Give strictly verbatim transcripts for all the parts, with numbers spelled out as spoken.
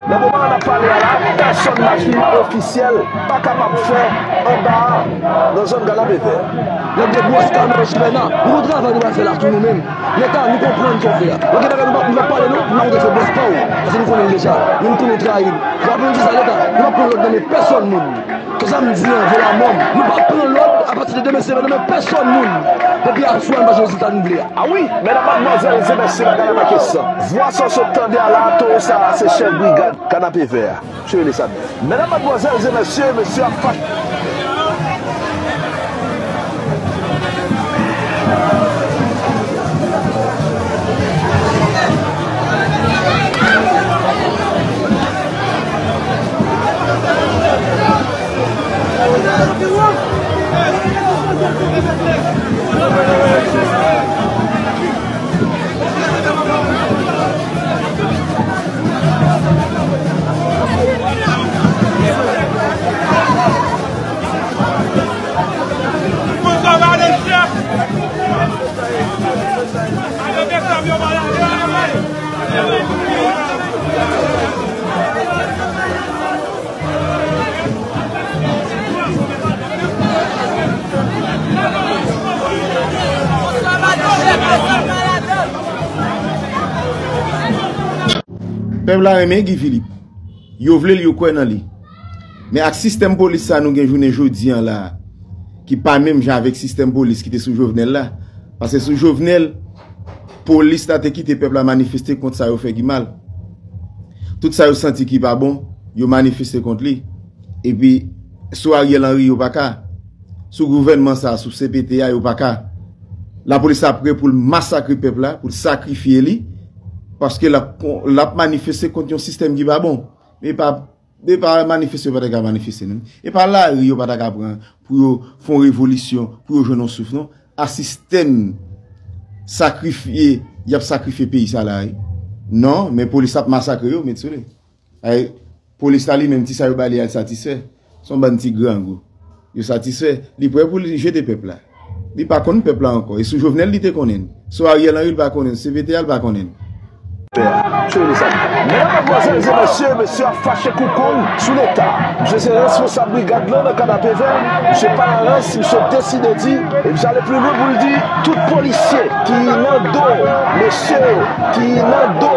Nan moman an n ap pale a la, pèsòn machin ofisyèl pa kapab fè anba a nan zòn Kanapevè. Nèg de bwòs kanal Chimèna, nou gon travay nou pral fè la tou nou menm. Leta, nou konprann sa w fè a. Ou gen bagay nou p ap, nou p ap pale non, nou pa kontan fè bwòs pa w. Paske nou konnen l deja. Men nou konnen w trayi n. Raple nou di sa, Leta, nou p ap pran lòd nan men pèsòn moun. Ke sa m di an, vola mò m. Nou p ap pran lòd apati de demen se nan men pèsòn moun. Popilasyon an pa jwenn rezilta nou vle a. A wi, medam, madmwazèl e mesye, bagay la pa kesyon. Vwa sa w sot tande a la, towo sa a se chèf brigad Kanapevè a. Misye rele sa menm. Medam, madmwazèl e mesye, mesye ap fache. Pèp la renmen Guy Philippe. Yo vle l, yo kwè nan li. Men ak sistèm polis sa nou gen jounen jodi an la, ki pa menm jan avèk sistèm polis ki te sou Jovenel la. Paske sou Jovenel, polis la te kite pèp la manifeste kont sa yo fè ki mal. Tout sa yo santi ki pa bon, yo manifeste kont li. Epi, sou Ariel Henry, yo pa ka. Sou gouvènman sa, sou C P T a, yo pa ka. Lapolis la prè pou l masakre pèp la, pou l sakrifye li, paske l ap, l ap manifeste kont yon sistèm ki pa bon. E pa, e pa manifeste yo pa ta ka manifeste, non. E pa lari yo pa ta ka pran pou yo fè yon revolisyon, pou yo jwenn yon souf, non. A sistèm sakrifye, y ap sakrifye peyi sa la, wi. Non, men polis ap masakre yo, met sou li. Ay, polis la li menm, ti sa yo ba li a, l satisfè. Se yon bann ti grangou. Yo satisfè. Li prè pou li jete pèp la. Li pa konn pèp la ankò. E sou Jovenel li te konnen l. Sou Ariel Henry li pa konnen l. C P T a li pa konnen l. Pè, cheri sa. Medam, madmwazèl e mesye, mesye ap fache kou kong sou Leta. Misye se responsab brigad lan nan Kanapevè. Misye pa nan rans, misye deside di, e misye ale pi lwen pou l di, tout polisye ki nan do mesye yo, ki nan do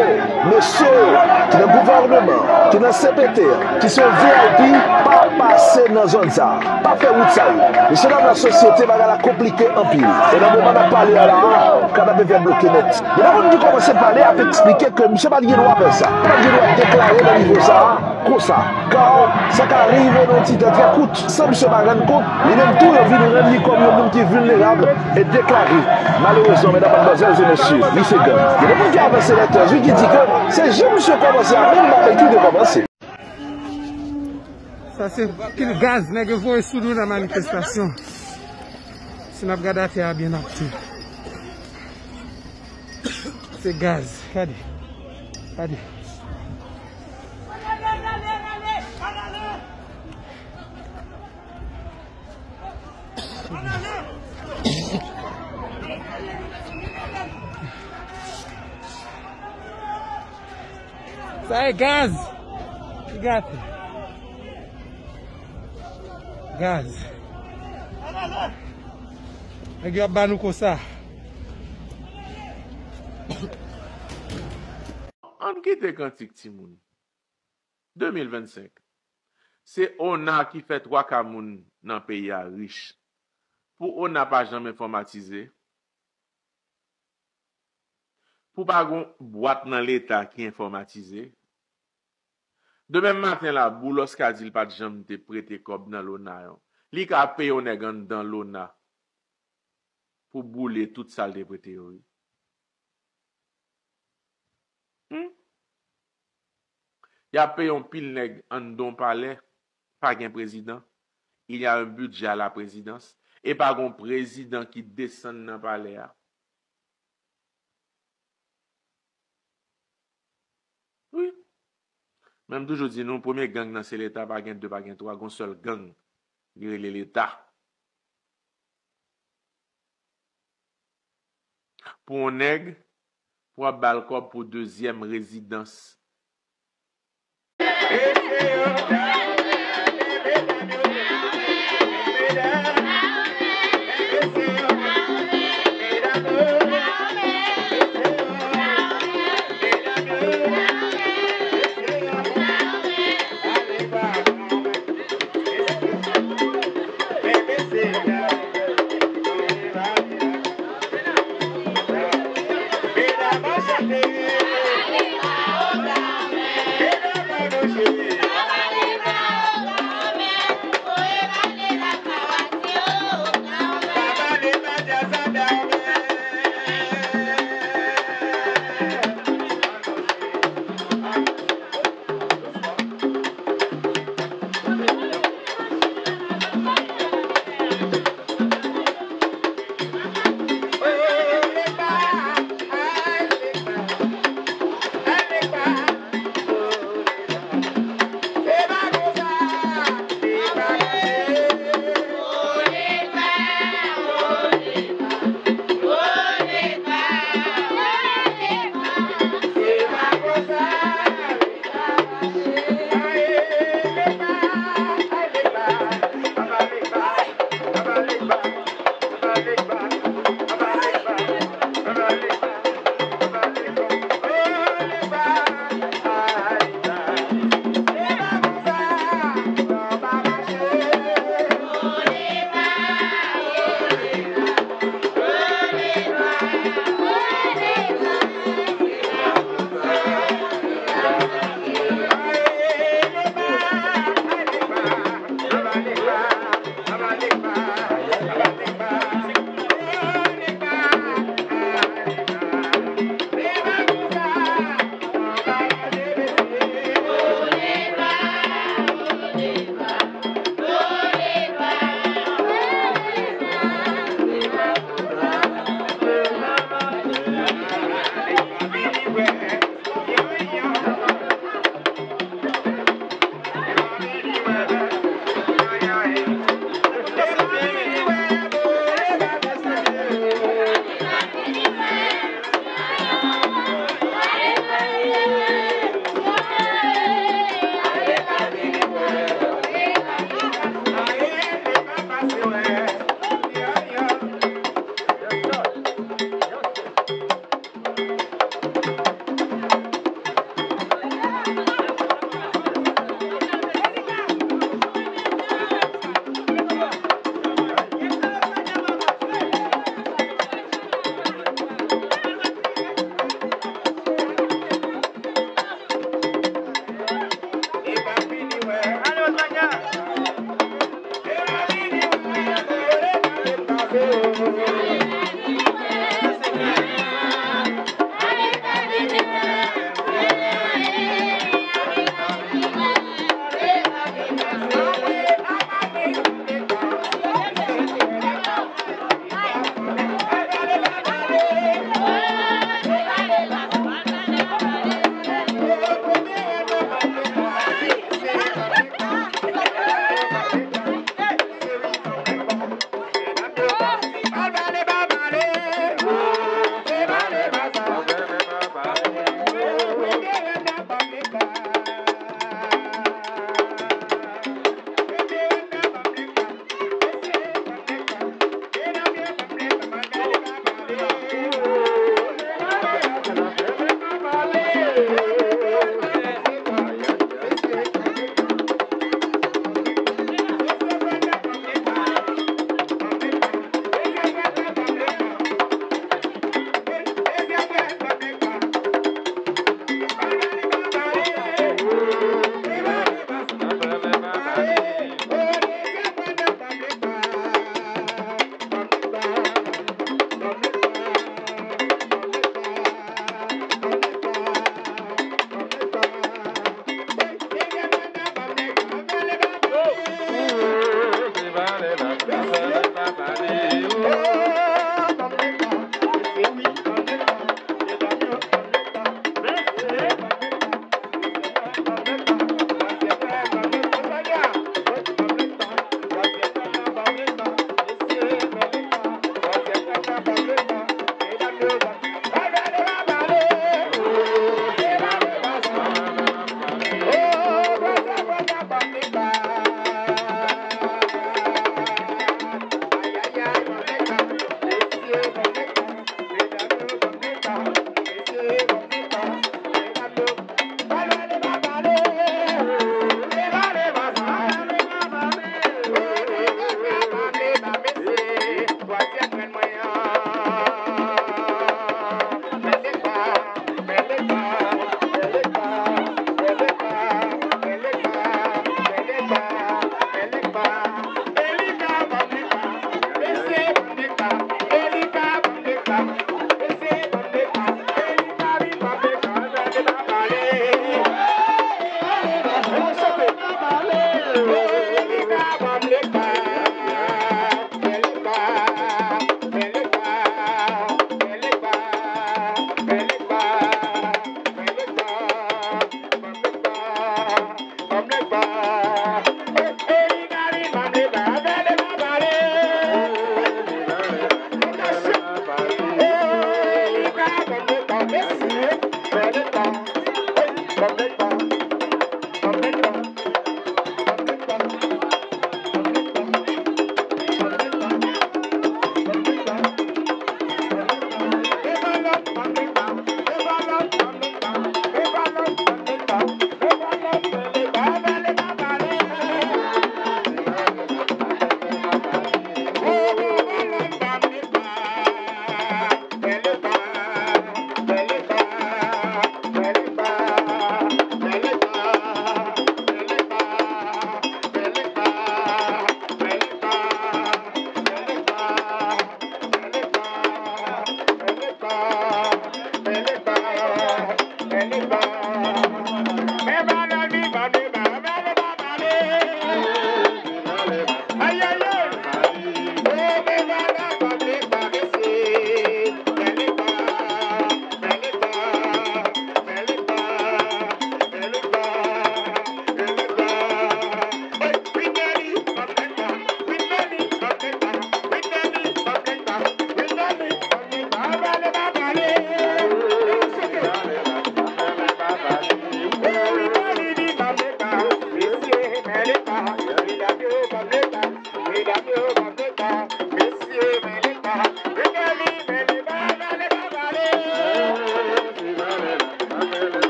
mesye yo, ki nan gouvènman, ki nan C P T, ki se V I P, pa pase nan zòn sa a. Pa fè wout sa yo. Mesye dam lasosyete, bagay la konplike anpil. E nan moman n ap pale a la a, Kanapevè bloke nèt. Gen de moun ki kòmanse pale ap eksplike ke misye pa t gen dwa fè sa. Li pa t gen dwa deklare nan nivo sa a konsa. Ka sa ka rive nan yon ti tan trè kout. San misye pa rann kont, li menm tou yo vin rann li kòm yon moun ki vilnerab e deklare. Malerezman, medam, madmwazèl e mesye, li se gang. Gen de moun ki avanse lè tèz, wi, ki di ke se jan misye kòmanse a menm bagay ki te kòmanse. Sa se pil gaz nèg yo voye sou nou nan manifestasyon. Si n ap gade atè a byen, n ap di se gaz. Gade. Gade. Sa e gaz. Ki gate? Gaz. Nèg yo ap ba nou konsa. Ann kite kantik timoun. De mil vennsenk. Se ona ki fè twa ka moun nan peyi a rich. Pou ona pa janm enfòmatize, pou pa gon bwat nan Leta ki enfòmatize, demen maten la, Boulos ka di l pa t janm te prete kòb nan lona yo. Li ka peye yon nèg anndan lona pou boule tout sa l te prete yo, wi. Hmm? Y ap peye yon pil nèg anndan palè, pa gen prezidan. Il y a un budget à la présidence. E pa gon prezidan ki desann nan palè a. Wi. Men m toujou di nou, premye gang nan se Leta, pa gen de, pa gen twa, gon sèl gang. Li rele Leta. Pou yon nèg, pou w ap ba l kòb pou dezyèm rezidans.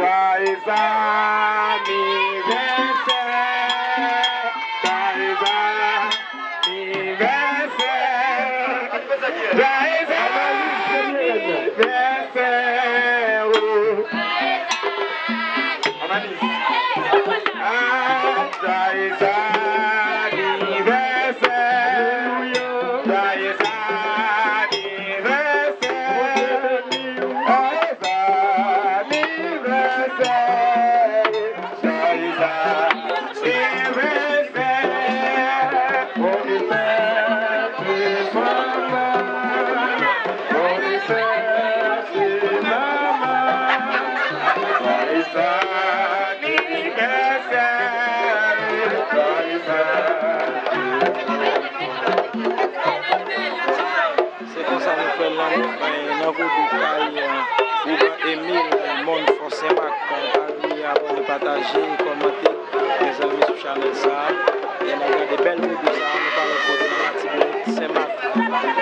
Joyeux anniversaire, joyeux anniversaire, joyeux anniversaire. Ah, joyeux anniversaire, joyeux anniversaire, joyeux anniversaire. Nan vodou kay Ougan Emil, Mòn Fò, Senmak. Pa bliye abòne, pataje, kòmante, mezanmi, sou chanèl sa a. E n ap gade bèl vodou sa a, nou pa lòt kote, nan Latibonit, Senmak,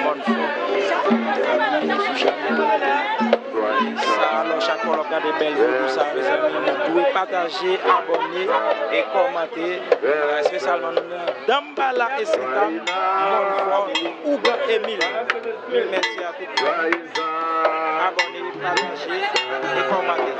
Mòn Fò. Mezanmi, sou chanèl sa a, lò chak fwa w ap gade bèl vodou sa a, mezanmi, nou dwe pataje, abòne e kòmante. Espesyalman nou nan Danmbala Esenta, Mòn Fò, Ougan Emil. Mil mèsi a tout moun. Abòne, pataje e kòmante.